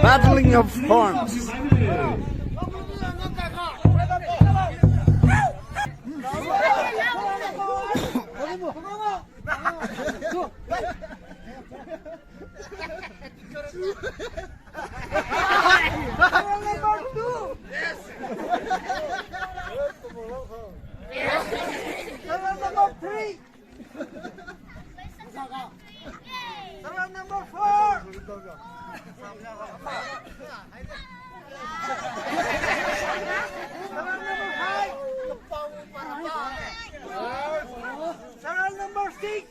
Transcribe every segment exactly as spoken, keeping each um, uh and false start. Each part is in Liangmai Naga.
Battling of horns. Serial number two. Serial number three. Serial number four. Serial number five. Serial number six.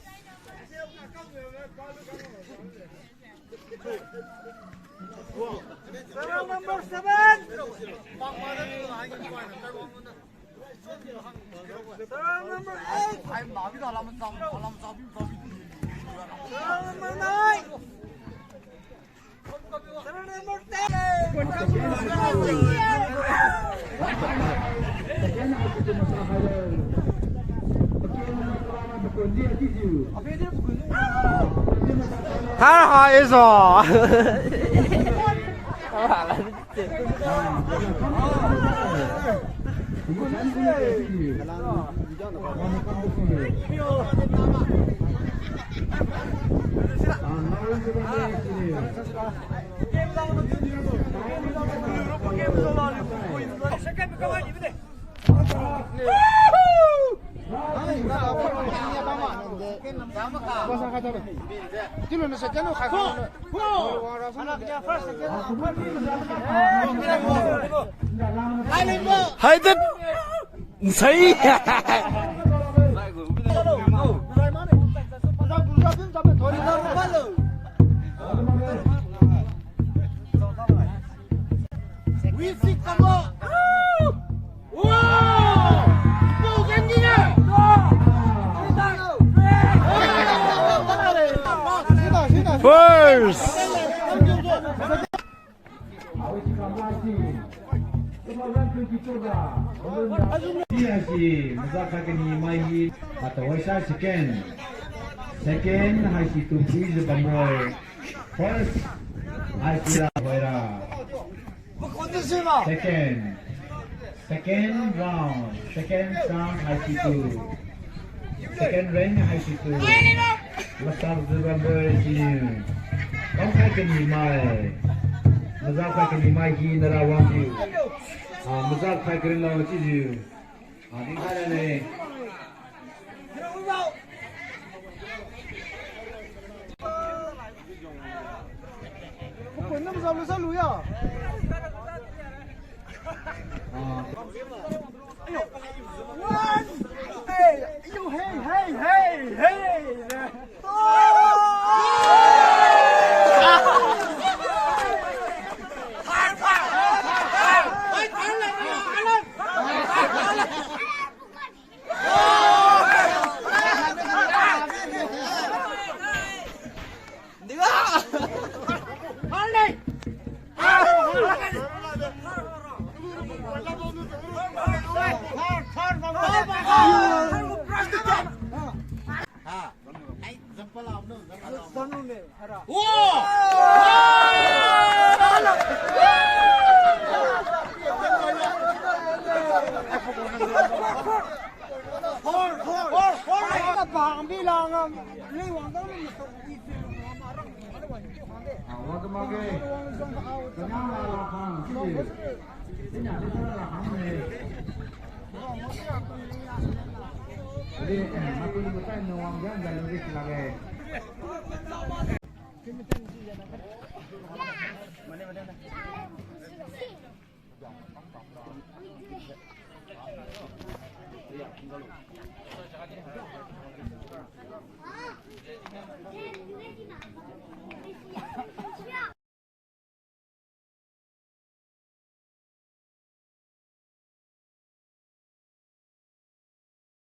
Serial number seven. Serial number eight. Serial number nine. Serial number ten. Thar ha iso. Haidip. Nsai. First. Haise maza khat kani mai hi, hataosa second. Second haise tu phuijiu bamroi. First haise ra hoira. Second. Second round, second round haisi tu. Second round haisi tu. Lasar Zubambo siniu. Kamkhai kani mai. Maza khai kani mai hi nara wangjiu. Ah, maza khai kani lo chiujiu. Ah, dinkhai rane.